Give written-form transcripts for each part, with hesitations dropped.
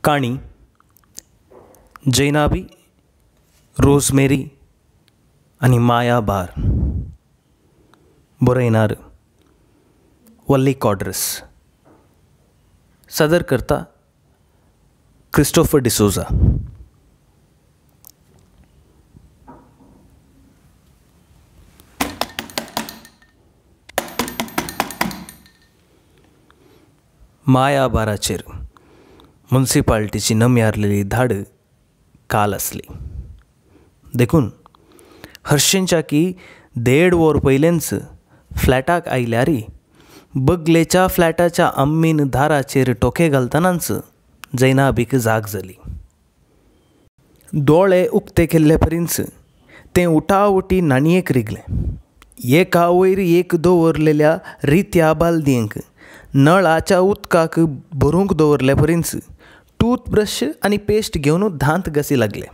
काणी जैनाबी, रोजमेरी आनी माया बार. बरयणार वल्ली कॉड्रस. सादर करता क्रिस्टोफर डिसोजा. माया बाराचेर मुन्सिपाल्टीची नमी धाड काल आसली देखून हर्शींच्या की 1.5 वर पयलेंच फ्लॅटाक आयल्यारी बगलेच्या फ्लॅटाच्या अम्मीन दाराचेर टोके घालतनाच जैनाबीक जाग जाली. दोळे उक्ते केल्ले परींच तें उठाउठी न्हाणयेक रिगलें. एका वयर एक दवरलेल्या रित्या बालदयेंक नळाच्या उदकाक भरूंक दवरले परींच टूथब्रश आनी पेस्ट घेवन दांत घासी लागले.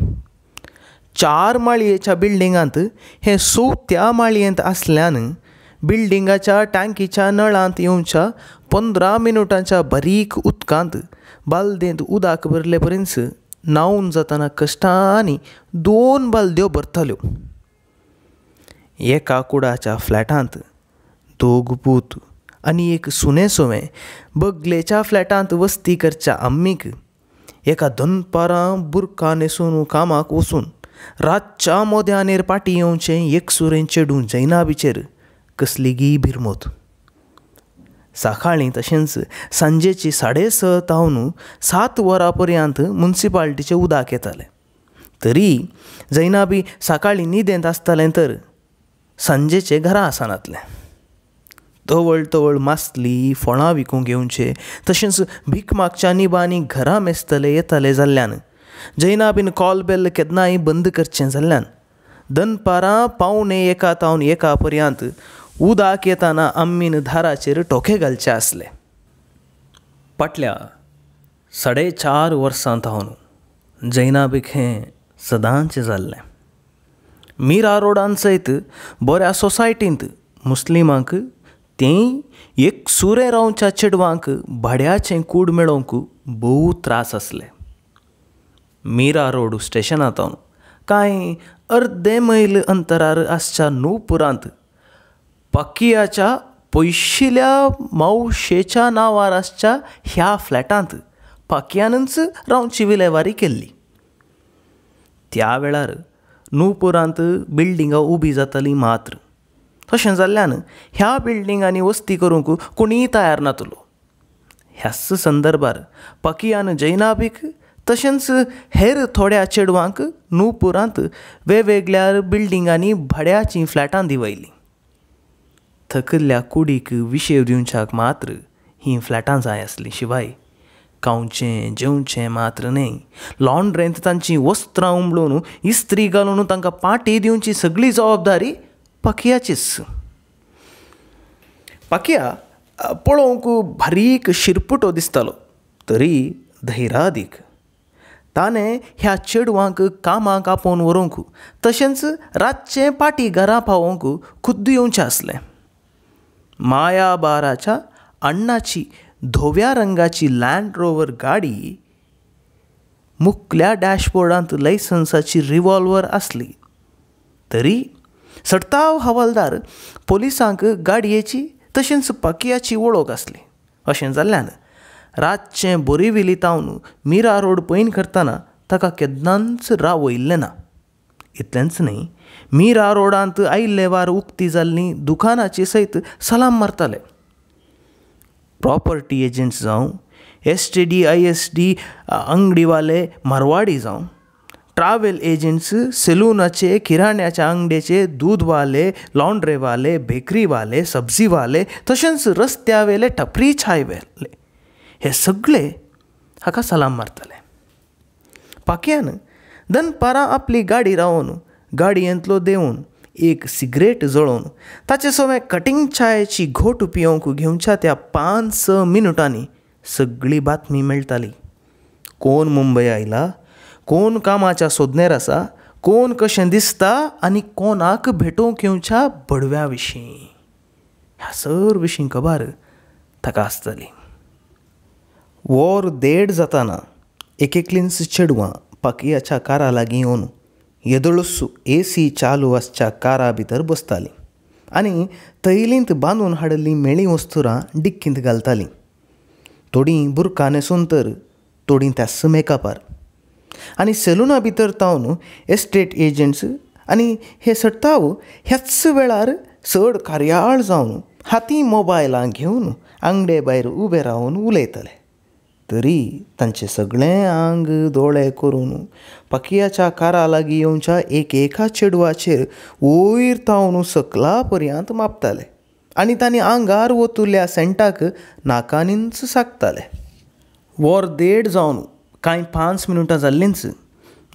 4 माळयेच्या बिल्डिंगांत हें 4थ्या माळयेंत आसल्यान बिल्डिंगाच्या टांकीच्या नळांत येवच्या 15 मिनुटांच्या बारीक उदकांत बालदेंत उदक भरले परींच न्हांवन जातना कश्टांनी 2 बालद्यो भरताल्यो. एका कुडाच्या फ्लॅटांत 2 पूत आनी एक सुने सोवें बगलेच्या फ्लॅटांत वस्ती करच्या अम्मीक एका दनपारां बुरका न्हेसून कामाक वचून रातच्या मोद्यानेर पाटी येवचें एकसुरें चेडूं जैनाबीचेर कसलीगी भिरमोत. सकाळीं तशेंच सांजेची 6:30 तावन 7 वरां पर्यंत मुन्सिपाल्टीचें उदक येतालें. तरी जैनाबी सकाळीं न्हिदेंत आसतालें तर सांजेचें घरा आसनातलें. तवळ तवळ मासली फळां विकूंक येवचे तशेंच भीक मागच्या निबांनी घरां मेजतले येताले जाल्ल्यान जैनाबीन कॉल बेल केन्नाय बंद करचें जाल्ल्यान दनपारां 12:45 तावन 1 पर्यंत उदक येताना अम्मीन दाराचेर टोके घालचे आसले. फाटल्या 4.5 वर्सां तावन जैनाबीक हें सदांचें जाल्लें. मीरा रोडान सयत बऱ्या सोसायटींत मुस्लिमांक तें एकसुरें रावच्या चेडवांक भाड्याचें कूड मेळोवंक भोव त्रास आसले. मीरा रोड स्टेशनांत कांय अर्दे मैल अंतरार आसच्या नुपुरांत पाकियाच्या पयशिल्या मावशेच्या नांवार आसच्या ह्या फ्लॅटांत पाकियानच रावची विलेवारी केल्ली. त्या वेळार नुपुरांत बिल्डिंगां उबी जातालीं मात्र तशें जाल्ल्यान ह्या बिल्डिंगांनी वस्ती करूंक कोणीय तयार नातलो. ह्याच संदर्भार पाकियान जैनाबीक तशेंच हेर थोड्या चेडवांक नुपुरांत वेगवेगळ्या बिल्डिंगांनी भाड्याचीं फ्लॅटां दिवयलीं. थकल्ल्या कुडीक विशेव दिवच्याक मात्र हीं फ्लॅटां जाय आसलीं शिवाय खावचें जेवचें मात्र न्हय, लॉन्ड्रेंत तांचीं वस्त्रां उमळून इस्त्री घालून तांकां पाटी दिवची सगळी जबाबदारी पाकियाचीच. पाकिया पळोवंक बारीक शिरपुटो दिसतालो तरी धैरादीक. ताणें ह्या चेडवांक कामाक आपोवन व्हरूंक तशेंच रातचें पाटी घरा पावोवंक खुद्द येवचें आसलें. माया बाराच्या अण्णाची धव्या रंगाची लँड रोवर गाडी मुखल्या डॅशबोर्डांत लायसन्साची रिव्हॉल्वर आसली तरी सडताव हवालदार पोलिसांक गाडयेची तशेंच पाकियाची वळख आसली. अशें जाल्ल्यान रातचें बोरीविली तावन मीरा रोड पैन करतना ताका केन्नाच रावयल्लें ना. इतलेंच न्हय, मीरा रोडांत आयिल्ले वार उक्ती जाल्लीं दुकानाची सयत सलाम मारताले. प्रॉपर्टी एजंट्स जावं, STD ISD अंगडीवाले मारवाडी जावं, ट्रॅव्हल एजंट्स, सेलुनाचे, किराण्याच्या अंगडेचे, दूदवाले, लॉन्ड्रेवाले, बेकरीवाले, सब्जीवाले तशेंच रस्त्यावेले टपरी छायवेले हे सगळे हाका सलाम मारताले. पाकियान दनपारां आपली गाडी रावोवन गाडयेंतलो देंवन एक सिगरेट जळोवन ताचे सवें कटिंग चायची घोट पिवंक घेवच्या त्या 5-6 मिनुटांनी सगळी बातमी मेळटाली. कोण मुंबय आयला, कोण कामाच्या सोदनेर आसा, कोण कशें दिसता आनी कोणाक भेटोवंक येवच्या बडव्या विशीं ह्या सर विशीं खबर ताका आसताली. 1.5 वर जाताना एकेकलींच चेडवां पाकियाच्या कारा लागीं येवन येदोळसू एसी चालू आसच्या कारा भितर बसतालीं आनी तैलींत बांदून हाडिल्लीं मेळीं वस्तुरां डिक्कींत घालतालीं. थोडीं बुरकां न्हेसून तर थोडीं त्याच मेकअपार. आनी सेलुना भितर तावन एस्टेट एजंट्स आनी हे सट्टाव ह्याच वेळार चड कार्याळ जावन हाती मोबायलां घेवन आंगडे भायर उबे रावन उलयताले. तरी तांचें सगळें आंग दोळे करून पाकियाच्या कारा लागीं येवच्या एक एका चेडवाचेर वयर तावन सकला पर्यंत मापताले आनी तांणी आंगार ओतुल्ल्या सेंटाक नाकांनीच साकताले. वर देड जावन कांय 5 मिनटां जाल्लींच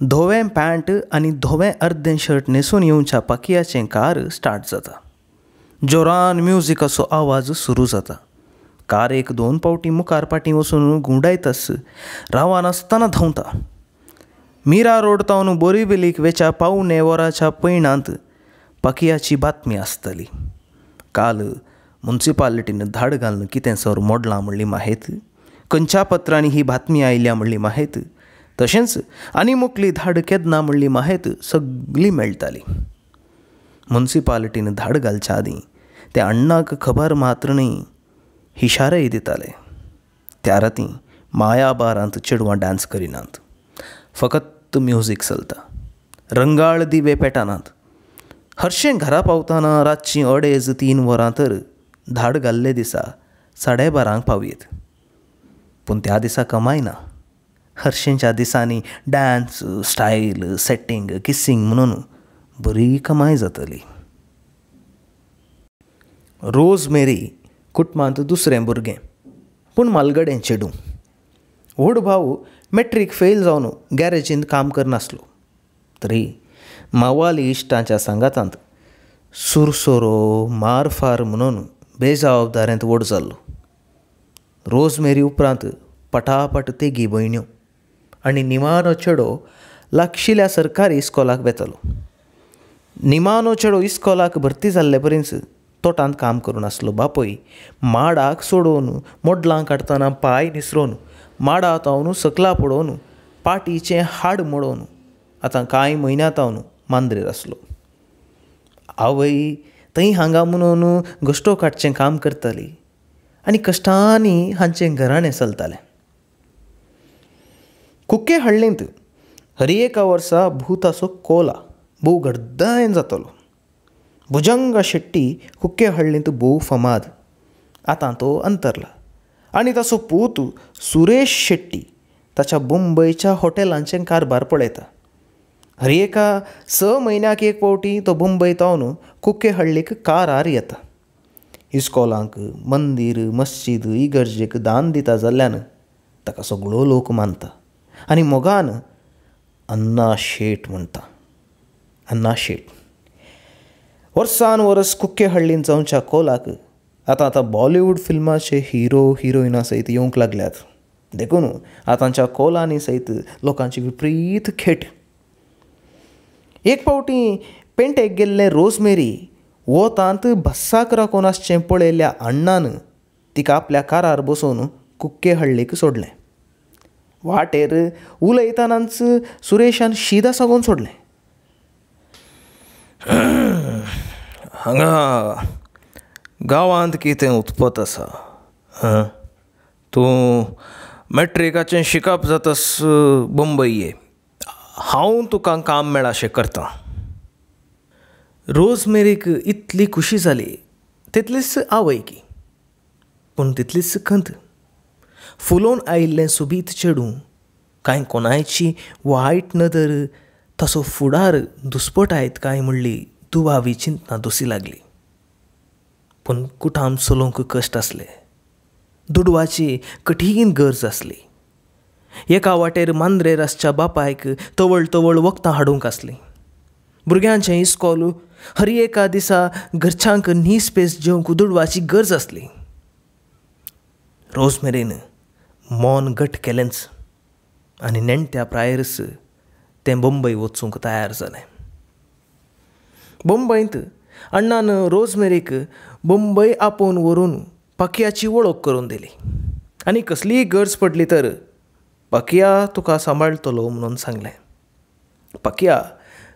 धवें पॅन्ट आनी धवें अर्दें शर्ट न्हेसून येवच्या पाकियाचें कार स्टार्ट जाता. जोरान म्युजिकाचो आवाज सुरू जाता. कार एक दोन पावटी मुखार फाटीं वचून घुंवडायतास रावनासतना धांवता. मीरा रोड तावन बोरीवेलीक वेच्या 3.75 वरांच्या पयणांत पाकियाची बातमी आसतली. काल मुन्सिपालिटीन धाड घालून कितें सर मोडलां म्हणली माहेत, खंयच्या पत्रांनी ही बातमी आयल्या म्हणली माहेत, तशेंच आनी मुकली धाड केन्ना म्हणली माहेत सगळी मेळटाली. मुन्सिपालिटीन धाड घालच्या आदीं ते अण्णाक खबर मात्र न्ही इशारेय दिताले. त्या राती माया बारांत चेडवां डान्स करिनात, फकत म्युजीक चलता, रंगाळ दिवे पेटनात. हरशें घरा पावतना रातचीं 2.5-3 वरां तर धाड घाल्ले दिसा 12:30 पावयेत. पूण त्या दिसा कमाय ना. हरशेंच्या दिसांनी डान्स, स्टायल, सेटींग, किसींग म्हणून बरी कमाय जातली. रोजमेरी कुटुंबांत दुसरें भुरगें, पूण मालगडें चेडूं. व्हड भाव मॅट्रीक फेल जावन गॅरेजींत काम करनासलो तरी मावाली इश्टांच्या सांगातांत सुरसोरो मारफार म्हणून बेजबाबदारेंत व्हड जाल्लो. रोजमेरी उपरांत पटापट तेगी भयण्यो आनी निमाणो चेडो लागशिल्ल्या सरकारी इस्कोलाक वेतालो. निमाणो चेडो इस्कोलाक भरती जाल्ले परींच तोटांत काम करून आसलो बापूय माडाक सोडोवन मोडलां काडटना पांय निसरोवन माडा तावन सकला पडोवन पाटीचें हाड मोडोवन आतां कांय म्हयन्या तावन मांद्रेर आसलो. आवय थंय हांगा म्हणून गश्टो काडचें काम करताली आनी कश्टांनी हांचें घराणें चलतालें. कुक्के हळ्ळींत हर एका वर्सा भूताचो कोला भोव गड्दायन जातालो. भुजंग शेट्टी कुक्के हळ्ळींत भोव फामाद, आतां तो अंतरला आनी ताचो पूत सुरेश शेट्टी ताच्या मुंबयच्या हॉटेलांचें कारभार पळयता. हर एका 6 म्हयन्याक एक फावटी तो मुंबय तावन कुक्के हळ्ळीक कारार येता. इस्कोलांक, मंदीर, मस्जिद, इगर्जेक दान दिता जाल्ल्यान ताका सगळो लोक मानता आनी मोगान अन्ना शेट म्हणटा. अन्ना शेट वर्सान वर्स कुक्के हळ्ळींत जावच्या कोलाक आतां आतां बॉलिवूड फिल्माचे हिरो हिरोइना सयत येवंक लागल्यात. देखून आतांच्या कोलांनी सयत लोकांची विपरीत खेट. एक फावटी पेंटेक गेल्लें रोजमेरी वोतांत बस्साक राखून आसचें पळयल्ल्या अण्णान तिका आपल्या कारार बसोवन कुक्के हळ्ळीक सोडलें. वाटेर उलयतनाच सुरेशान शीदा सागोवन सोडलें. हांगा गांवांत कितें उत्पत आसा? तूं मॅट्रिकाचें शिकप जातस बंबय ये, हांव तुका काम मेळाशें करतां. रोजमेरीक इतली खुशी जाली तितलीच आवयकी, पूण तितलीच खंत. फुलोवन आयिल्लें सोबीत चेडूं कांय कोणायची वायट नदर तसो फुडार दुस्पटायत काय म्हणली दुबावी चिंतना दोशी लागली. पूण कुटाम चलोवंक कश्ट आसले, दुडवाची कठीण गरज आसली. एका वाटेर मांद्रेर आसच्या बापायक तवळ तवळ वखदां हाडूंक आसलीं. भुरग्यांचें इस्कोल हर एका दिसा घरच्यांक न्हीस पेस जेवंक दुडवाची गरज आसली. रोजमेरीन मौन घट केलेंच आनी नेणट्या प्रायरस तें मुंबय वचूंक तयार जालें. मुंबयंत अण्णान रोजमेरीक मुंबय आपोवन व्हरून पाखयाची वळख करून दिली आनी कसलीय गरज पडली तर पकिया तुका सांबाळटलो म्हणून सांगलें. पकिया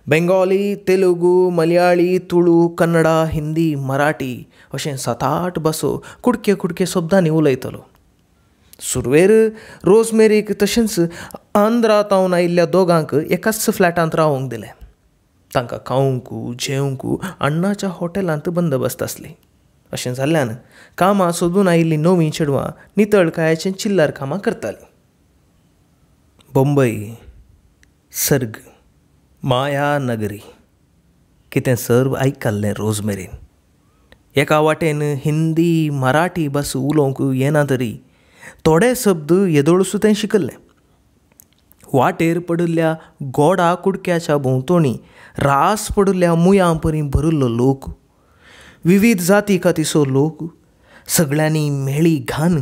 बेंगॉली, तेलुगू, मलयाळी, तुळू, कन्नडा, हिंदी, मराठी अशें 7-8 भासो कुडके कुडके शब्दांनी उलयतलो. सुरवेर रोजमेरीक तशेंच आंध्रा तावन आयिल्ल्या दोगांक एकाच फ्लॅटांत रावंक दिलें. तांकां खावंक जेवंक अण्णाच्या हॉटेलांत बंदोबस्त आसली. अशें जाल्ल्यान कामां सोदून आयिल्लीं नवीं चेडवां नितळकायेचें चिल्लर कामां करतालीं. बंबई सर्ग, माया नगरी, कितें सर्व आयकल्लें रोजमेरीन. एका वाटेन हिंदी मराठी भास उलोवंक येना तरी थोडे शब्द येदोळसू तें शिकल्लें. वाटेर पडिल्ल्या गोडा कुडक्याच्या भोंवतणी रास पडिल्ल्या मुयां परी भरिल्लो लोक, विविध जाती कातीचो लोक, सगळ्यांनी मेळी घाण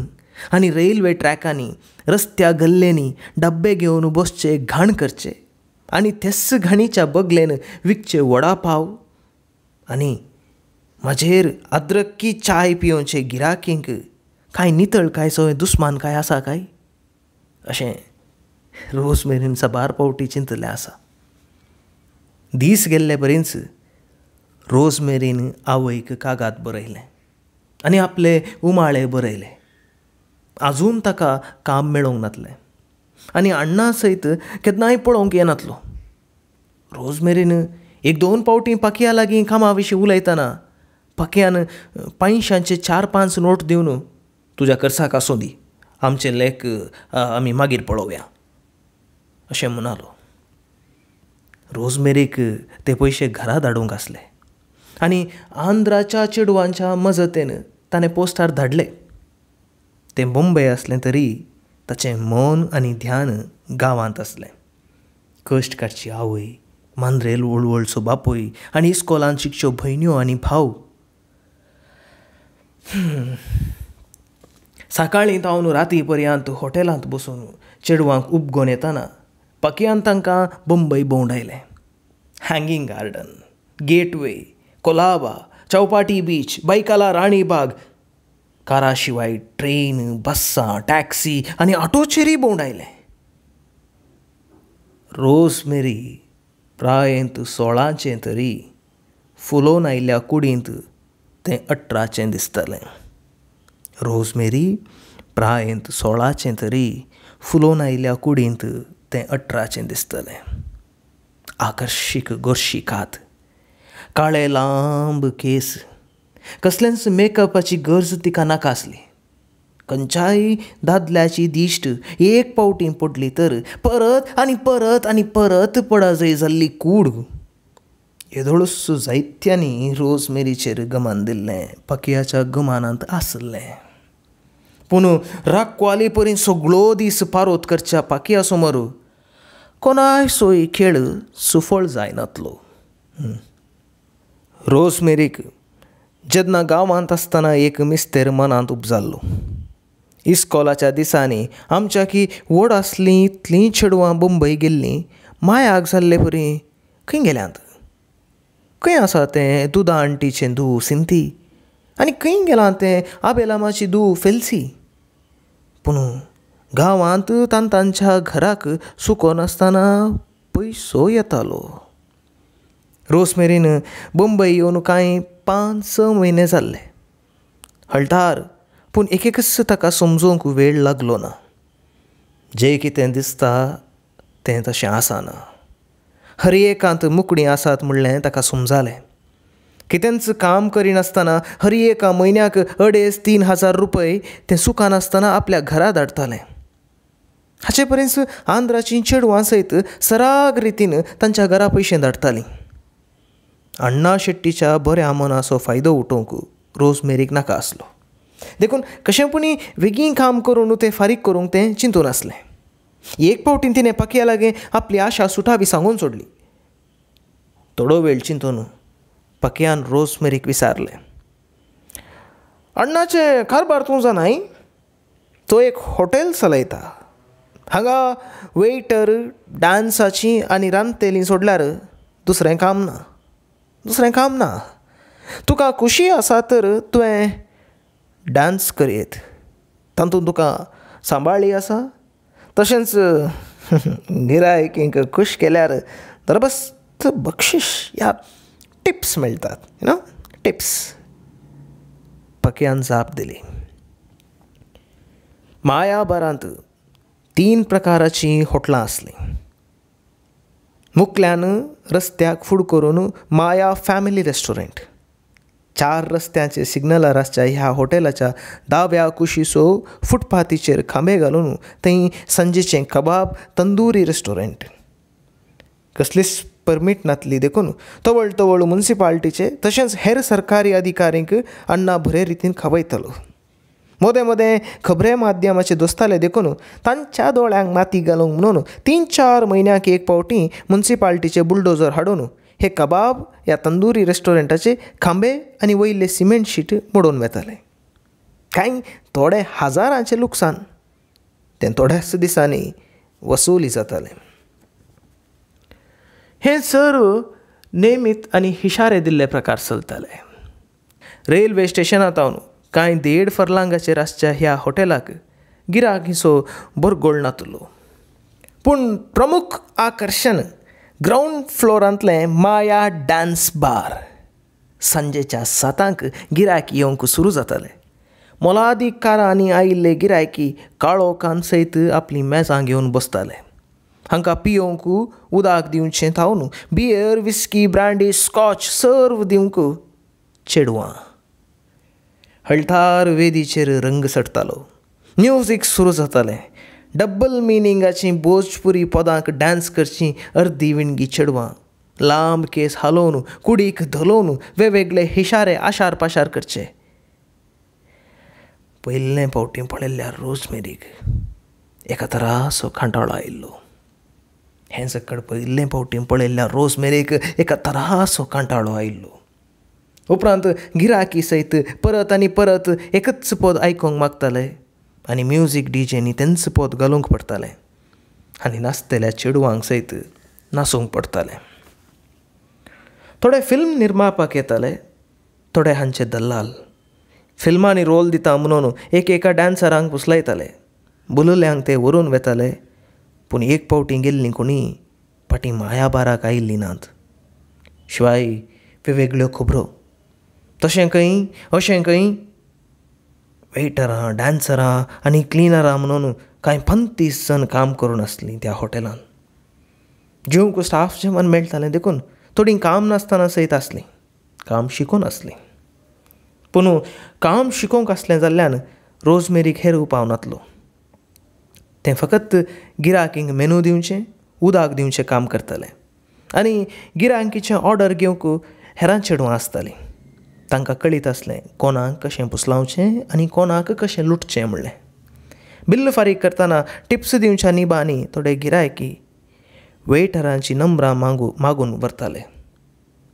आनी रेल्वे ट्रॅकांनी रस्त्या गल्ल्यांनी डब्बे घेवन बसचे, घाण करचे आनी तेच घाणीच्या बगलेन विकचे वडापाव आनी म्हाजेर अद्रकी चाय पिवचे गिराकींक कांय नितळ कांय दुस्मान काय आसा काय अशें रोजमेरीन साबार पावटी चिंतलें आसा. दीस गेल्ले बरेंच रोजमेरीन आवयक कागाद बरयलें आनी आपले उमाळे बरयले. आजून ताका काम मेळोवंक नातलें आनी अण्णा सयत केन्नाय पळोवंक येनातलो. रोजमेरीन 1-2 पावटी पाकया लागीं कामा विशीं उलयतना पाकयान 500 4-5 नोट दिवन तुज्या खर्चाक आसूं दी, आमचें लेख आमी मागीर पळोवया अशें म्हणालो. रोजमेरीक ते पयशे घरा धाडूंक आसले आनी आंध्राच्या चेडवांच्या मजतेन ताणें पोस्टार धाडले. तें बंबय आसलें तरी ताचें मन आनी ध्यान गांवांत आसलें. कश्ट काडची आवय, मांद्रेल वळवळचो बापूय आनी इस्कोलांत शिकच्यो भयण्यो आनी भाव. सकाळीं तावन राती पर्यंत हॉटेलांत बसून चेडवांक उपगोन येतना पाकयान तांकां बंबय भोंवडायलें. Hanging garden, gateway, Colaba, Chowpatty beach, Byculla, Ranibagh, कारा शिवाय ट्रेन, बस्सां, टॅक्सी आनी ऑटोचेरूय भोंवडायलें. रोजमेरी प्रायेंत 16चें तरी फुलोवन आयिल्ल्या कुडींत तें 18चें दिसतालें. रोजमेरी प्रायेंत 16चें तरी फुलोवन आयिल्ल्या कुडींत तें 18चें दिसतालें. आकर्शीक गोरशी कात, काळे लांब केस, कसलेंच मेकअपाची गरज तिका नाका आसली. खंयच्याय दादल्याची दिश्ट एक पावटी पडली तर परत आनी परत आनी परत पडाजय जाल्ली कूड. येदोळूच जायत्यांनी रोजमेरीचेर गमान दिल्लें, पाकयाच्या गमानांत आसलें. पूण राखवाले परी सगळो दीस पारोत करच्या पाकया समोर कोणाय सोय खेळ सुफळ जायनातलो. रोजमेरीक जेन्ना गांवांत आसतना एक मिस्तेर मनांत उपजाल्लो. इस्कोलाच्या दिसांनी आमच्या की व्हड आसलीं इतलीं चेडवां बंबय गेल्लीं मायाक जाल्ले परी खंय गेल्यांत? खंय आसा तें दुदा आंटीचें धूव सिंती आनी खंय गेलां तें आबेलामाची धूव फेल्सी? पूण गांवांत तांच्या घराक सुको नासतना पयसो येतालो. रोजमेरीन बंबय येवन कांय 5-6 म्हयने जाल्ले. हळतार पूण एक एकच ताका समजूंक वेळ लागलो ना. जें कितें दिसता तें तशें आसना. हर एकांत मुकडी आसात म्हणलें ताका समजालें. कितेंच काम करिनासतना हर एका म्हयन्याक 2,500-3 हजार रुपये तें सुखानासतना आपल्या घरा धाडटालें. हाचे पर्यंत आंध्राचीं चेडवां सयत सराग रितीन तांच्या घरा पयशे धाडटालीं. अण्णा शेट्टीच्या बऱ्या मनाचो फायदो उठोवंक रोजमेरीक नाका आसलो. देखून कशेंपणी वेगीं काम करून तें फारीक करूंक तें चिंतून आसलें. एक पावटीन तिणें पाकया लागीं आपली आशा सुटावी सांगून सोडली. थोडो वेळ चिंतून पाकयान रोजमेरीक विचारलें, अण्णाचें कारबार तूं जाणाय? तो एक हॉटेल चलयता. हांगा वेटर, डान्साची आनी रांदतेली सोडल्यार दुसरें काम ना. दुसरें काम ना. तुका खुशी आसा तर तुवें डान्स करयेत, तातूंत तुका सांबाळी आसा, तशेंच गिरायकींक खूश केल्यार दरबस्त बक्षीस या टिप्स मेळटात, you know tips. पक्यान जाप दिली. मायाबारांत 3 प्रकाराचीं हॉटलां आसलीं. मुकल्यान रस्त्याक फूड करून माया फॅमिली रेस्टॉरंट, 4 रस्त्यांचे सिग्नलार आसच्या ह्या हॉटेलाच्या दाव्या कुशीचो फुटपाथीचेर खांबे घालून थंय सांजेचें कबाब तंदुरी रेस्टॉरंट. कसलीच परमीट नातली देखून तवळ तवळ मुन्सिपाल्टीचे तशेंच हेर सरकारी अधिकाऱ्यांक अण्णा बरे रितीन खबयतालो. मदें मदें खबरे माध्यमाचे दोस्ताले देखून तांच्या दोळ्यांक माती घालूंक म्हणून 3-4 म्हयन्याक एक फावटी मुन्सिपाल्टीचे बुलडोजर हाडून हे कबाब या तंदुरी रेस्टॉरंटाचे खांबे आनी वयले सिमेंट शीट मोडून वेताले. कांय थोडे हजारांचें लुकसाण तें थोड्याच दिसांनी वसुली जातालें. हें सर्व नेमीत आनी इशारे दिल्ले प्रकार चलताले. रेल्वे स्टेशनांत हांव कांय 1.5 फर्लांगाचेर आसच्या ह्या हॉटेलाक गिराकीचो बरगोळ नातलो. पूण प्रमुख आकर्शण ग्रावंड फ्लोरांतलें माया डान्स बार. सांजेच्या 7 गिरायक येवंक सुरू जाताले. मोलादीक कारांनी आयिल्ले गिरायकी काळोखान सयत आपलीं मेजां घेवन बसताले. हांकां पियोवंक उदक दिवचें थावन बियर, विस्की, ब्रांडी, स्कॉच सर्व दिवंक चेडवां. हळतार वेदीचेर रंग चडटालो. म्युजीक सुरू जातालें. डब्बल मिनिंगाचीं भोजपुरी पदांक डान्स करचीं अर्दी विणगी चेडवां लांब केस हालोवन कुडीक धलोवन वेगवेगळे इशारे आशार पाशार करचे. पयले फावटी पळयल्ल्या रोजमेरीक एका तरासो कांटाळो आयिल्लो. हें सकड पयले फावटी पळयल्ल्या रोजमेरीक एका तरासो कांटाळो आयिल्लो. उपरांत गिराकी सयत परत आनी परत एकच पद आयकूंक मागताले आनी म्युजीक डीजेनी तेंच पद घालूंक पडटालें आनी नाचतल्या चेडवांक सयत नाचूंक पडटालें. थोडे फिल्म निर्मापक येताले, थोडे हांचे दल्लाल फिल्मांनी रोल दिता म्हणून एक एका डान्सरांक पुसलायताले. बुलुल्यांक ते व्हरून वेताले. पूण एक फावटी गेल्लीं कोणी फाटीं मायाबाराक आयिल्लीं नात. शिवाय वेगवेगळ्यो खबरो, तशें खंय अशें खंय, वेटरां, डान्सरां आनी क्लिनरां म्हणून कांय 35 जण काम करून आसलीं त्या हॉटेलान. जेवंक स्टाफ जेवण मेळटालें देखून थोडीं काम नासतना सयत आसलीं, काम शिकून आसलीं. पूण काम शिकोवंक आसलें जाल्ल्यान रोजमेरीक हेर उपाव नातलो. तें फकत गिराकींक मेनू दिवचें, उदक दिवचें काम करतालें आनी गिराकीचें ऑर्डर घेवंक हेरां चेडवां आसतालीं. तांकां कळीत आसलें कोणाक कशें पुसलावचें आनी कोणाक कशें लुटचें म्हणलें. बिल्ल फारीक करतना टिप्स दिवच्या निबांनी थोडे गिरायकी वेटरांची नंबरां मागून व्हरताले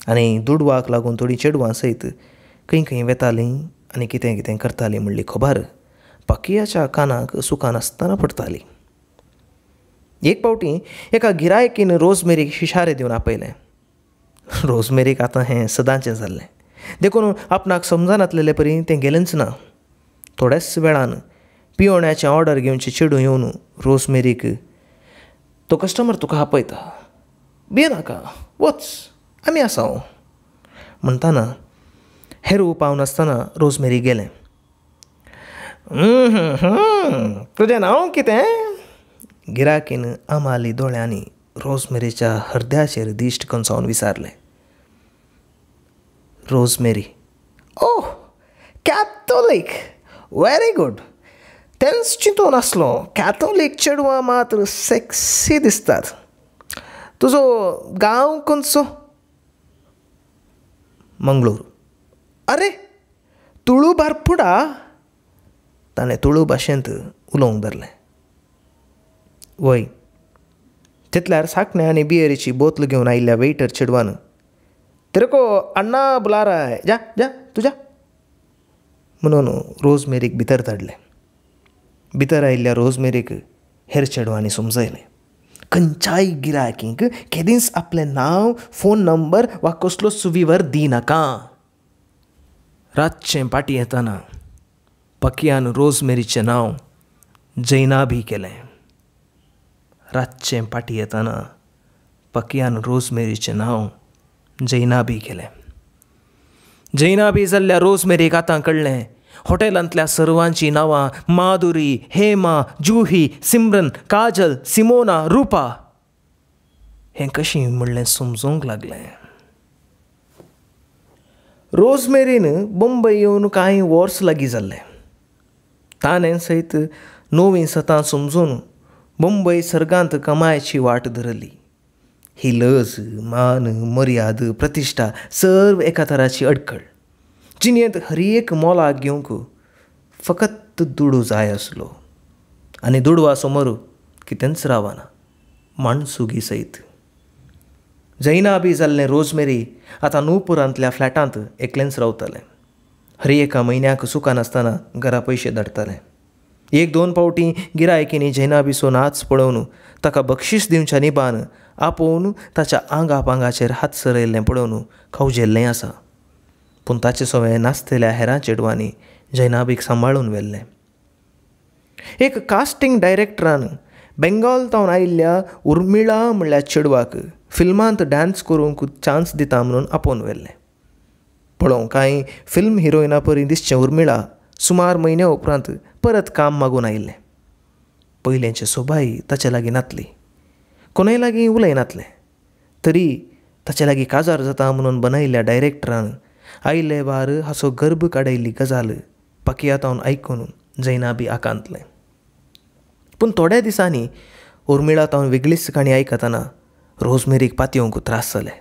आनी दुडवाक लागून थोडीं चेडवां सयत खंय खंय वेतालीं आनी कितें कितें करतालीं म्हणली खबर पाकियाच्या कानाक सुखानासतना पडटाली. एक फावटी एका गिरायकीन रोजमेरीक इशारे दिवन आपयलें. रोजमेरीक आतां हें सदांचें जाल्लें देखून आपणाक समजनातलेले परी तें गेलेंच ना. थोड्याच वेळान पियोण्याचें ऑर्डर घेवचें चेडूं येवन रोजमेरीक, तो कस्टमर तुका आपयता, भियेनाका, वच, आमी आसा म्हणटाना हेर उपाव नासतना रोजमेरी गेलें. तुजें नांव कितें? गिराकीन आमाली दोळ्यांनी रोजमेरीच्या हृदयाचेर दिश्ट कंचावन विचारलें. Rosemary. Oh, Catholic, very good. तेंच चिंतून आसलो, कॅथोलीक चेडवां मात सेक्सी दिसतात. तुजो गांव खंयचो? मंगळूर. अरे, तुळू बारपुडा? ताणें तुळू भाशेंत उलोवंक धरलें. वय. तितल्यार साकणे आनी बियरीची बोतल घेवन आयिल्ल्या वेटर चेडवान, तेरे को अण्णा बुला रहा है, जा जा तू जा म्हणून रोजमेरीक भितर धाडलें. भितर आयिल्ल्या रोजमेरीक हेर चेडवांनी समजयलें, खंयच्याय गिरायकींक केदींच आपलें नांव, फोन नंबर वा कसलोच विवर दिनाका. रातचें पाटी येतना पकियान रोजमेरीचें नांव जैनाबी केलें. रातचें पाटी येतना पकियान रोजमेरीचें नांव जैनाबी केलें. जैनाबी जाल्ल्या रोजमेरीक आतां कळ्ळें हॉटेलांतल्या सर्वांचीं नांवां माधुरी, हेमा, जुही, सिमरन, काजल, सिमोना, रुपा हें कशीं म्हणलें समजूंक लागलें. रोजमेरीन बंबय येवन कांय वर्स लागीं जाल्लें. ताणें सयत नवीं सतां समजून बंबय सर्गांत कमायची वाट धरली. ही लज, मान, मर्याद, प्रतिश्ठा सर्व एका तराची अडखळ. जिणेंत हर एक मोलाक घेवंक फकत दुडू जाय आसलो आनी दुडवा समोर कितेंच रावना, माणसुगी सयत. जैनाबी जाल्लें रोजमेरी आतां नुपुरांतल्या फ्लॅटांत एकलेंच रावतालें. हर एका म्हयन्याक चुकनासतना घरा पयशे धाडटालें. एक दोन फावटी गिरायकींनी जैनाबीचो नाच पळोवन ताका बक्षीस दिवच्या निबान आपोवन ताच्या आंगा पांगाचेर हात सरयल्लें पळोवन खवजेल्लें आसा. पूण ताचे सवें नाचतल्या हेरां चेडवांनी जैनाबीक सांबाळून व्हेल्लें. एक कास्टिंग डायरेक्टरान बेंगॉल तावन आयिल्ल्या उर्मिळा म्हणल्या चेडवाक फिल्मांत डान्स करूंक चान्स दिता म्हणून आपोवन व्हेल्लें. पळोवंक कांय फिल्म हिरोइना परी दिसचें उर्मिळा सुमार म्हयन्या उपरांत परत काम मागून आयिल्लें. पयलेंचे सोबाय ताचे लागीं नातली, कोणय लागीं उलयनातलें. तरी ताचे लागीं काजार जाता म्हणून बनयल्ल्या डायरेक्टरान आयले वार हाचो गर्भ काडयल्ली गजाल पाकिया तावन आयकून जैनाबी आकांतलें. पूण थोड्या दिसांनी उर्मिळा तावन वेगळीच काणी आयकतना रोजमेरीक पातयेवंक त्रास जाले.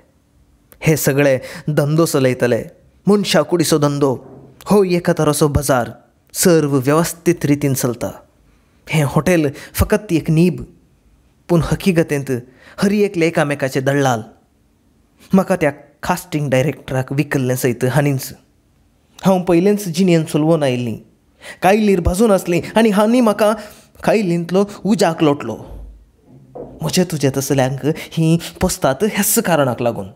हे सगळे धंदो चलयतले, मनशा कुडीचो धंदो हो एका तराचो बाजार सर्व वेवस्थीत रितीन चलता. हें हॉटेल फकत एक नीब, पूण हकीगतेंत हर एकले एकामेकाचे दलाल. म्हाका त्या कास्टिंग डायरेक्टराक विकल्लें सयत हांणीच. हांव पयलेंच जिणेन चलोवन आयिल्लीं, कायलीर भाजून आसलीं आनी हांणी म्हाका कायलींतलो उज्याक लोटलो. म्हजे तुजे तसल्यांक हीं पोसतात ह्याच कारणाक लागून,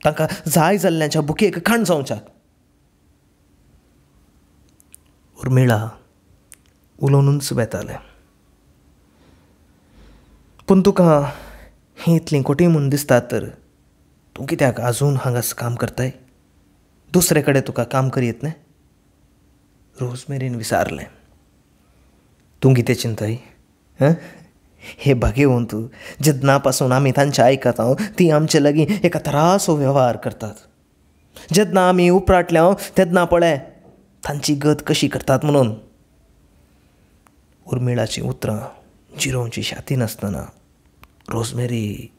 तांकां जाय जाल्ल्यांच्या बुकेक खाण जावच्याक. उर्मिळा उलोवनूच वेतालें. पूण तुका हीं इतलीं कोटी म्हूण दिसतात तर तूं कित्याक आजून हांगास काम करताय? दुसरे कडेन तुका काम करयत न्ही? रोजमेरीन विचारलें. तूं कितें चिंताय? हे भाग्यवंत जेन्ना पासून आमी तांचे आयकता ती आमचे लागीं एका तरासो वेव्हार करतात. जेन्ना आमी उपराटल्या तेन्ना पळय तांची गत कशी करतात म्हणून. उर्मिळाचीं उतरां जिरोवची शाती नासतना रोजमेरी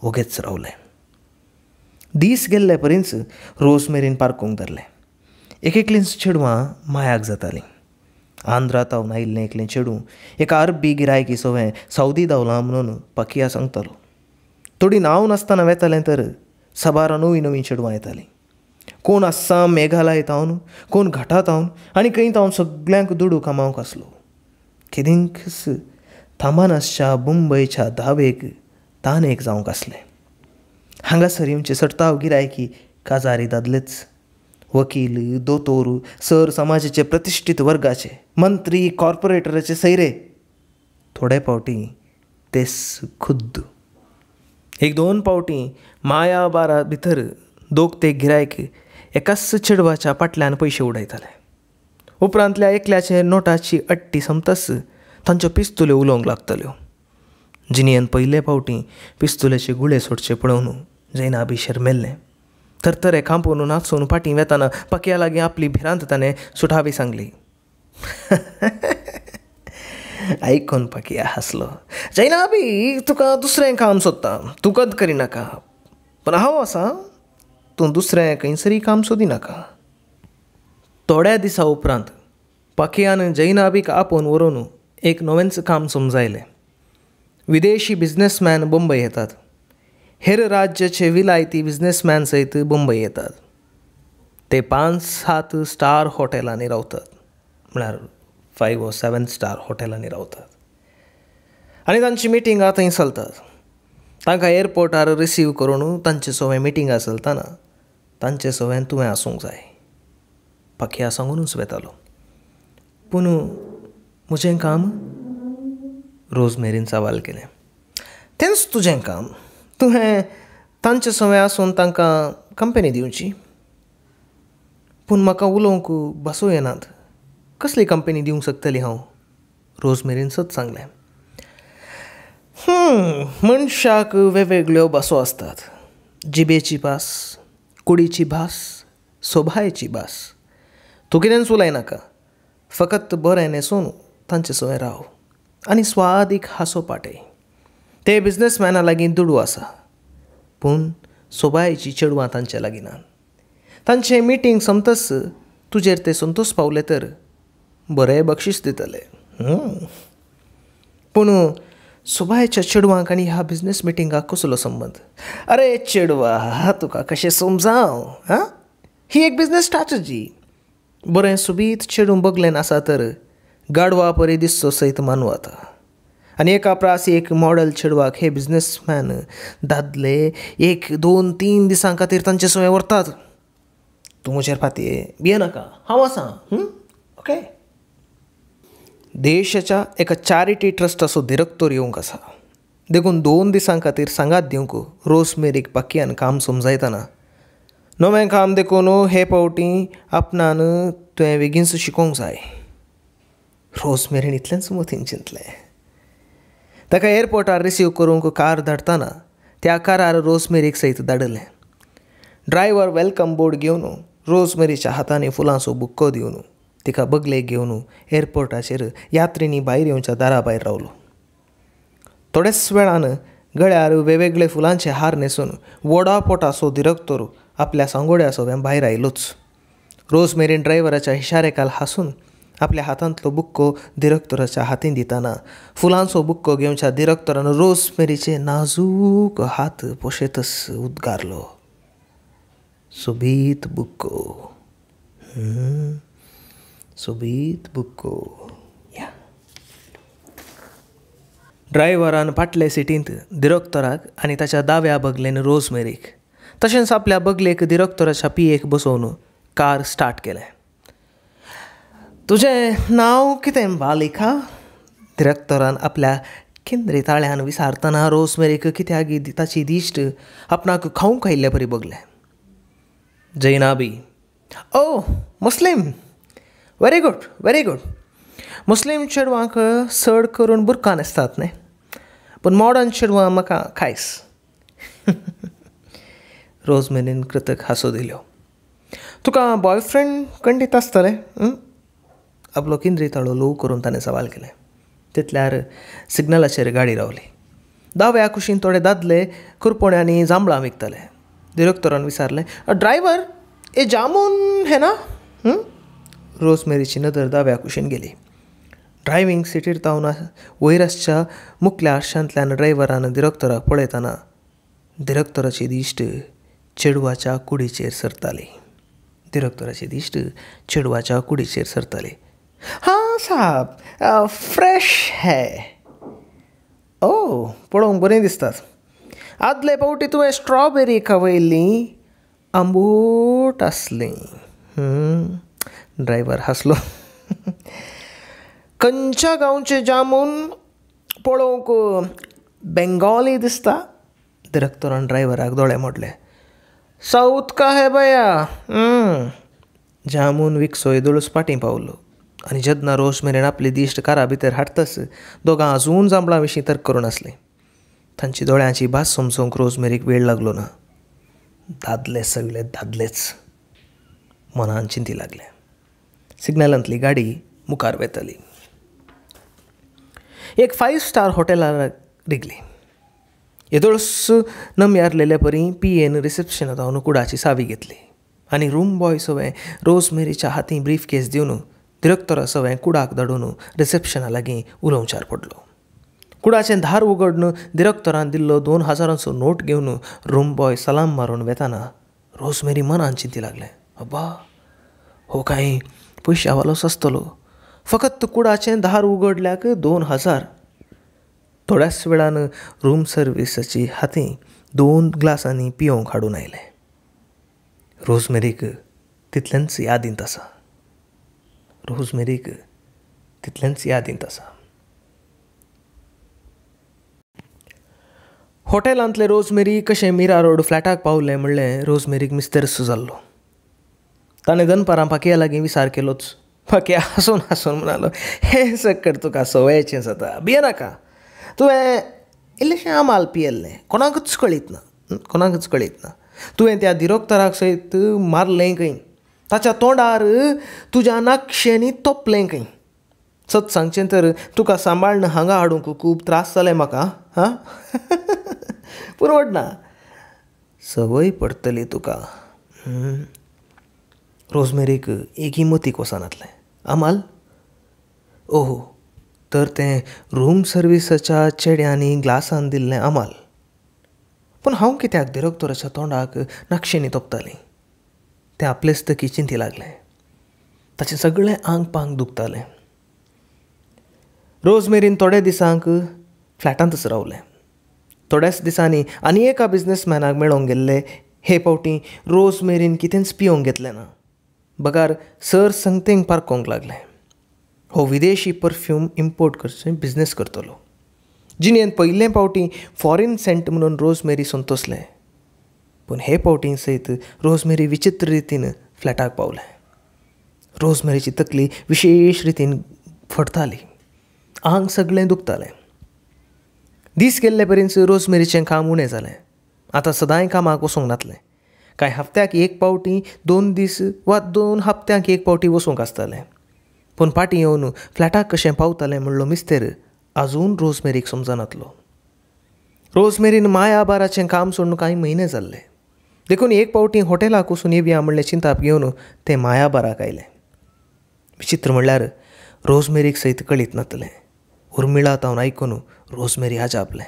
वोगेच रावलें. दीस गेल्ले परींच रोजमेरीन पारकूंक धरलें. एक एकलींच चेडवां मायाक जातालीं. आंध्रा तावन आयिल्लें एकलें चेडूं एका अरबी गिरायकी सवें सावदी धांवलां म्हणून पाकिया सांगतालो. थोडीं नांव नासतना वेतालें तर साबार नवीं नवीं चेडवां येतालीं. कोण आसाम मेघालय तावन, कोण घाटा तावन आनी खंय तावन सगल्यांक दुडू कमावंक आसलो. केदिंकच थांबनासच्या मुंबयच्या दावेक तानेक जावंक आसलें. हांगासर येवचे चडताव गिरायकी काजारी दादलेच, वकील, दोतोर, सर समाजाचे प्रतिश्ठीत वर्गाचे, मंत्री, कॉर्पोरेटराचे सैरे, थोडे फावटी तेच खुद्द. एक दोन फावटी माया बारा भितर दोग ते गिरायक एकाच चेडवाच्या फाटल्यान पयशे उडयताले. उपरांतल्या एकल्याचे नोटाची अट्टी सोंपताच तांच्यो पिस्तुल्यो उलोवंक लागताल्यो. जिणेन पयले फावटी पिस्तुल्याचे गुळे सोडचे पळोवन जैनाबी शरमेल्लें. थरथरे खांपून नाचून फाटीं वेतना पाकया लागीं आपली भिरांत ताणें सुठावी सांगली. आयकून पाकिया हांसलो. जैनाबी तुका दुसरें काम सोदता, तूं कद करिनाका, पूण हांव आसा, तूं दुसरें खंयसरूय काम सोदिनाका. थोड्या दिसा उपरांत पाकियान जैनाबीक आपोवन व्हरून एक नवेंच काम समजायलें. विदेशी बिजनेसमॅन बंबय येतात, हेर राज्याचे विलायती बिजनेसमॅन सयत बंबय येतात. ते 5-7 स्टार हॉटेलांनी रावतात, म्हळ्यार 5 or 7 star हॉटेलांनी रावतात आनी तांची मिटिंगां थंय चलतात. तांकां एअरपोर्टार रिसीव करून तांचे सवें मिटिंगां चलतना तांचे सवें तुवें आसूंक जाय, पाकिया सांगूनच वेतालो. पूण म्हजें काम? रोजमेरीन सवाल केलें. तेंच तुजें काम. तुवें तांचे सवें आसून तांकां कंपनी दिवची. पूण म्हाका उलोवंक भासो येनात. कसली कंपनी दिवंक शकतली हांव? रोजमेरीन सत सांगलें. मनशाक वेगवेगळ्यो भासो आसतात. जिबेची भास, कुडीची भास, सोभायेची भास. तूं कितेंच उलयनाका. फकत बरें न्हेसून तांचे सवें राव आनी स्वादीक हांसो पाटय. ते बिजनेसमॅना लागीं दुडू आसा, पूण सोबायेची चेडवां तांचे लागीं ना. तांचें मिटींग सोंपतच तुजेर ते संतोश पावले तर बरें बक्षीस दितले. पूण सोबायेच्या चेडवांक आनी ह्या बिजनेस मिटिंगाक कसलो संबंध? अरे चेडवा, तुका कशें समजावं? हां, ही एक बिजनेस स्ट्रॅटजी. बरें सोबीत चेडूं बगलेन आसा तर गाडवा परी दिसचो सयत मानू वता. आनी एका प्रास एक मॉडल चेडवाक हे बिजनेसमॅन दादले 1, 2, 3 दिसां खातीर तांचे सवें व्हरतात. तूं म्हजेर फातये भियेनाका, हांव आसां. ओके. देशाच्या एका चॅरिटी ट्रस्टाचो डिरेक्टर येवंक आसा, देखून 2 दिसां खातीर सांगात दिवंक रोजमेरीक पाकयान काम समजायतना. नवें काम देखून हे फावटी आपणान तुवें बेगीनच शिकोवंक जाय. रोजमेरीन इतलेंच मतीन चिंतलें. ताका एअरपोर्टार रिसीव करूंक कार धाडटना त्या कारार रोजमेरीक सयत धाडलें. ड्रायव्हर welcome board घेवन रोजमेरीच्या हातांनी फुलांचो बुक्को दिवन तिका बगलेक घेवन एअरपोर्टाचेर यात्रिनी भायर येवच्या दारा भायर रावलो. थोड्याच वेळान गळ्यार वेगवेगळे फुलांचे हार न्हेसून वडा पोटाचो दिरक्तोर आपल्या सांगोड्या सवें भायर आयलोच. रोजमेरीन ड्रायव्हराच्या इशारेकाल हांसून आपल्या हातांतलो बुक्को दिरक्तोराच्या हातीन दितना फुलांचो बुक्को घेवच्या दिरक्तोरान रोजमेरीचे नाजूक हात पोशेतच उद्गारलो, सोबीत बुक्को, सोबीत बुक्को. या. ड्रायव्हरान फाटले सिटींत दिरक्तोराक आनी ताच्या दाव्या बगलेन रोजमेरीक तशेंच आपल्या बगलेक दिरक्तोराच्या पियेक बसोवन कार स्टार्ट केलें. तुजें नांव कितें बालिका? दिरक्तोरान आपल्या केंद्री ताळ्यान विचारतना रोजमेरीक कित्याक ताची दिश्ट आपणाक खावंक आयिल्ले परी बगलें. Zainabi. Oh, Muslim. Very good, very good. Muslim चेडवांक चड करून बुरकां न्हेसतात न्ही, पूण मॉडर्न चेडवां म्हाका खायस. रोजमेरीन कृतक हांसो दिल्यो. तुका बॉयफ्रेंड खंडीत आसतलें? आपलो किंद्री ताळो ल्हव करून ताणें सवाल केलें. तितल्यार सिग्नलाचेर गाडी रावली. दाव्या कुशीन थोडे दादले कुरपण्यांनी जांबळां विकताले. दिरक्तोरान विचारलें, ड्रायव्हर, ए जामून हे ना? रोजमेरीची नदर दाव्या कुशीन गेली. ड्रायव्हींग सिटीर तावन वयर आसच्या मुखल्या आरशांतल्यान ड्रायव्हरान दिरक्तोराक पळयतना दिरक्तोराची दिश्ट चेडवाच्या कुडीचेर सरताली. दिरक्तोराची दिश्ट चेडवाच्या कुडीचेर सरताली. हां साहब, फ्रेश है. ओ, पळोवंक बरें दिसतात. आदले फावटी तुवें स्ट्रॉबेरी खावयल्ली, आंबट आसली. ड्रायव्हर हांसलो. खंयच्या गांवचे जामून पळोवंक बेंगॉली दिसता? दिरक्तोरान ड्रायव्हराक दोळे मोडले. साऊथ का है भया. जामून विकसो येदोळच फाटीं पावलो आनी जेन्ना रोजमेरीन आपली दिश्ट कारा भितर हाडटच दोगां अजून जांबळां विशीं तर्क करून आसलीं. तांची दोळ्यांची भास समजूंक रोजमेरीक वेळ लागलो ना. दादले सगळे दादलेच मनान चिंती लागलें. सिग्नलांतली गाडी मुखार वेताली. एक 5 स्टार हॉटेलार रिगली. येदोळच नमयारलेले परी पी एन रिसेप्शनांत हांव कुडाची सावी घेतली आनी रूम बॉय सवें रोजमेरीच्या हातीं ब्रीफ केस दिवन दिरक्तोरा सवें कुडाक धाडून रिसेप्शना लागीं उलोवचार पडलो. कुडाचें दार उगडून दिरक्तोरान दिल्लो 2000 नोट घेवन रूम बॉय सलाम मारून वेताना रोजमेरी मनान चिंती लागलें, अब्बा, हो कांय पयशावालोच आसतलो. फकत कुडाचें दार उगडल्याक 2000. थोड्याच वेळान रूम सर्विसाची हातीं 2 ग्लासांनी पियोवंक हाडून आयलें. रोजमेरीक तितलेंच यादींत आसा. रोजमेरीक तितलेंच यादींत आसा. हॉटेलांतले रोजमेरी कशें मिरा रोड फ्लॅटाक पावलें म्हणलें रोजमेरीक मिस्तेरस जाल्लो. ताणें दनपारां पाखया लागीं विचार केलोच. पाखया हांसून हांसून म्हणालो, हें सक्कड तुका सवयेचें जाता, भियेनाका. तुवें इल्लेशें आमाल पियेल्लें, कोणाकूच कळीत ना, कोणाकूच कळीत ना. तुवें त्या दिरोक्तराक सयत मारलें खंय, ताच्या तोंडार तुज्या नाकशेंनी तोपलें खंय. सत सांगचें तर तुका सांबाळ्न हांगा हाडूंक खूब त्रास जाले म्हाका. हां पुरवडना, संवय पडटली तुका. रोजमेरीक एकही मतीक वचनातलें. आमाल? ओहो, तर तें रूम सर्विसाच्या चेड्यांनी ग्लासान दिल्लें आमाल. पूण हांव कित्याक दिरोक्तोराच्या तोंडाक नाकशेंनी तोपतालीं? तें आपलेच तकी चिंती लागलें. ताचें सगळें आंग पांग दुखतालें. रोजमेरीन थोड्या दिसांक फ्लॅटांतच रावलें. थोड्याच दिसांनी आनी एका बिजनेसमॅनाक मेळोंक गेल्ले. हे फावटी रोजमेरीन कितेंच पिवंक घेतलें ना, बगार सर संगतेंक पारकोंक लागलें. हो विदेशी परफ्यूम इम्पोर्ट करचें बिजनेस करतलो. जिणेंत पयले फावटी फॉरेन सेंट म्हणून रोजमेरी संतोसलें. पूण हे फावटी सयत रोजमेरी विचित्र रितीन फ्लॅटाक पावलें. रोजमेरीची तकली विशेश रितीन फडताली, आंग सगळें दुखतालें. दीस गेल्ले पर्यंत रोजमेरीचें काम उणें जालें. आतां सदांय कामाक वचूंक नातलें. कांय हप्त्याक एक फावटी 2 दीस वा 2 हप्त्यांक एक फावटी वचूंक आसतालें. पूण फाटीं येवन फ्लॅटाक कशें पावतालें म्हणलो मिस्तेर आजून रोजमेरीक समजनातलो. रोजमेरीन माया बाराचें काम सोडून कांय म्हयने जाल्ले. देखून एक फावटी हॉटेलाक वचून येवया म्हणलें चिंताप घेवन तें माया बाराक आयलें. विचित्र म्हणल्यार रोजमेरीक सयत कळीत नातलें. उर्मिळा तावन आयकून रोजमेरी आजापलें.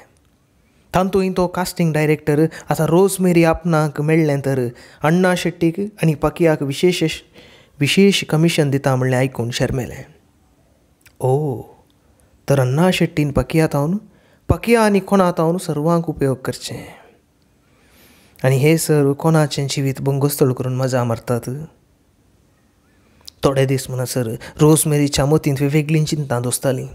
तातूंत तो कास्टिंग डायरेक्टर आतां रोजमेरी आपणाक मेळ्ळें तर अण्णा शेट्टीक आनी पाकियाक विशेश विशेश कमिशन दिता म्हणलें आयकून शर्मेलें. ओ, तर अण्णा शेट्टीन पाकिया तावन, पाकिया आनी कोणा तावन सर्वांक उपयोग करचें आनी हे सर कोणाचें जिवीत भंगोस्तळ करून मजा मारतात. थोडे दीस म्हणसर रोजमेरीच्या मतींत वेगळीं चिंतां दोसतालीं.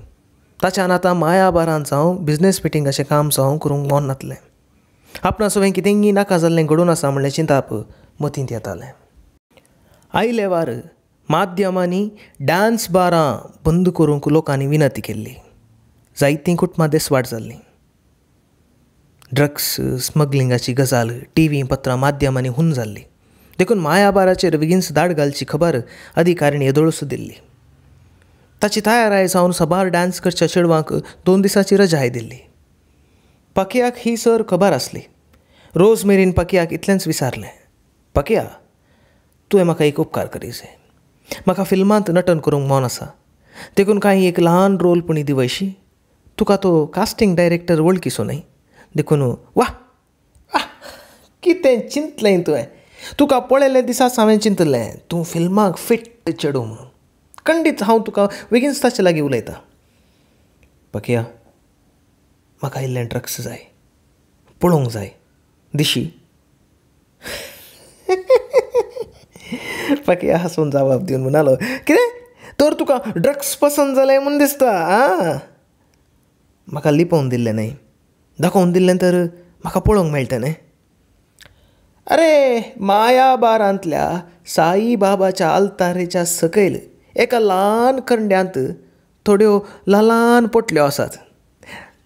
ताच्यान आतां माया बारान जावं बिजनेस मिटिंगाचें काम जावं करूंक मन नातलें. आपणा सवें कितेंगी नाका जाल्लें घडून आसा म्हणलें चिंताप मतींत येतालें. आयले वार माध्यमांनी डान्स बारां बंद करूंक लोकांनी विनंती केल्ली. जायतीं कुटुंबां देसवाट जाल्लीं. ड्रग्स स्मगलिंगाची गजाल टीव्ही पत्रां माध्यमांनी हून जाल्ली. देखून माया बाराचेर बेगीनच दाड घालची खबर अधिकाऱ्यांनी येदोळूच दिल्ली. ताची तयाराय जावन सबार डान्स करच्या चेडवांक 2 दिसांची रजाय दिल्ली. पाकियाक ही सर खबर आसली. रोजमेरीन पाकियाक इतलेंच विचारलें, पाकिया, तुवें म्हाका एक उपकार करी जाय. म्हाका फिल्मांत नटन करूंक मन आसा, देखून कांय एक ल्हान रोल पुणी दिवयशी. तुका तो कास्टिंग डायरेक्टर वळखीचो न्हय, देखून वा कितें चिंतलें तुवें. तुका पळयल्ले दिसाच हांवें चिंतलें तूं फिल्माक फिट चेडूं म्हणून. खंडीत हांव तुका बेगीनच ताचे लागीं उलयतां. पाकिया, म्हाका इल्लें ड्रग्स जाय, पळोवंक जाय, दिशी. पाकिया हांसून जबाब दिवन म्हणालो, कितें तर तुका ड्रग्स पसंत जालें म्हूण दिसता? आं, म्हाका लिपोवन दिल्लें न्हय, दाखोवन दिल्लें तर म्हाका पळोवंक मेळटा न्हय. अरे, माया बारांतल्या साई बाबाच्या आल्तारेच्या सकयल एका ल्हान कंड्यांत थोड्यो ल्हान पोटल्यो आसात.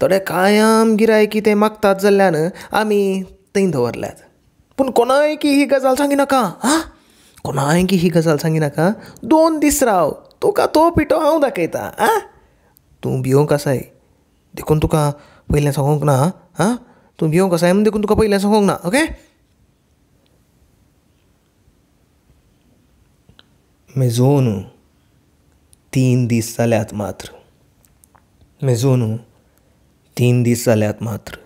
थोडे कायम गिरायकी ते मागतात जाल्ल्यान आमी थंय दवरल्यात. पूण कोणायकी ही गजाल सांगिनाका. आं, कोणायकी ही गजाल सांगिनाका. 2 दीस राव, तुका तो पिठो हांव दाखयतां. आं, तूं भियोंक आसाय देखून तुका पयलें सांगूंक ना. आं, तूं भियोंक आसाय म्हूण देखून तुका पयलें सांगूंक ना. ओके. मेजोन 3 दीस जाल्यात मात्र. मेजोन 3 दीस जाल्यात मात्र.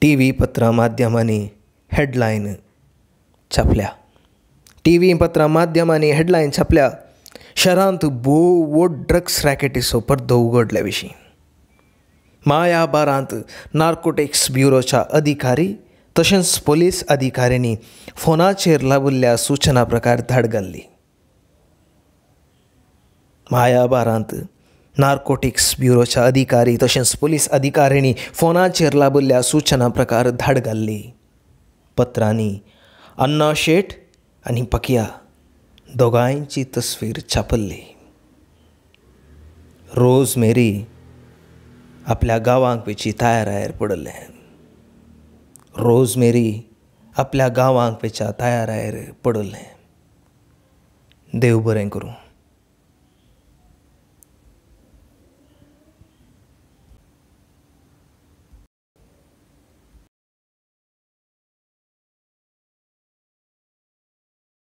टीव्ही पत्रां माध्यमांनी हेडलायन छापल्या. टीव्ही पत्रां माध्यमांनी हेडलायन छापल्या. शहरांत भोव व्हड ड्रग्स रॅकेटीचो पड्डो उगडल्या विशीं. माया बारांत नार्कोटिक्स ब्युरोच्या अधिकारी तशेंच पोलीस अधिकाऱ्यांनी फोनाचेर लाबिल्ल्या सुचना प्रकार धाड घाल्ली. माया बारांत नार्कोटिक्स ब्युरोच्या अधिकारी तशेंच पुलीस अधिकाऱ्यांनी फोनाचेर लाबिल्ल्या सुचना प्रकार धाड घाल्ली. पत्रांनी अन्ना शेठ आनी पकिया दोगांयची तस्वीर छापल्ली. रोज मेरी आपल्या गांवांक वेची तयारायर पडलें. रोज मेरी आपल्या गांवांक वेच्या तयारायर पडलें. देव बरें करूं.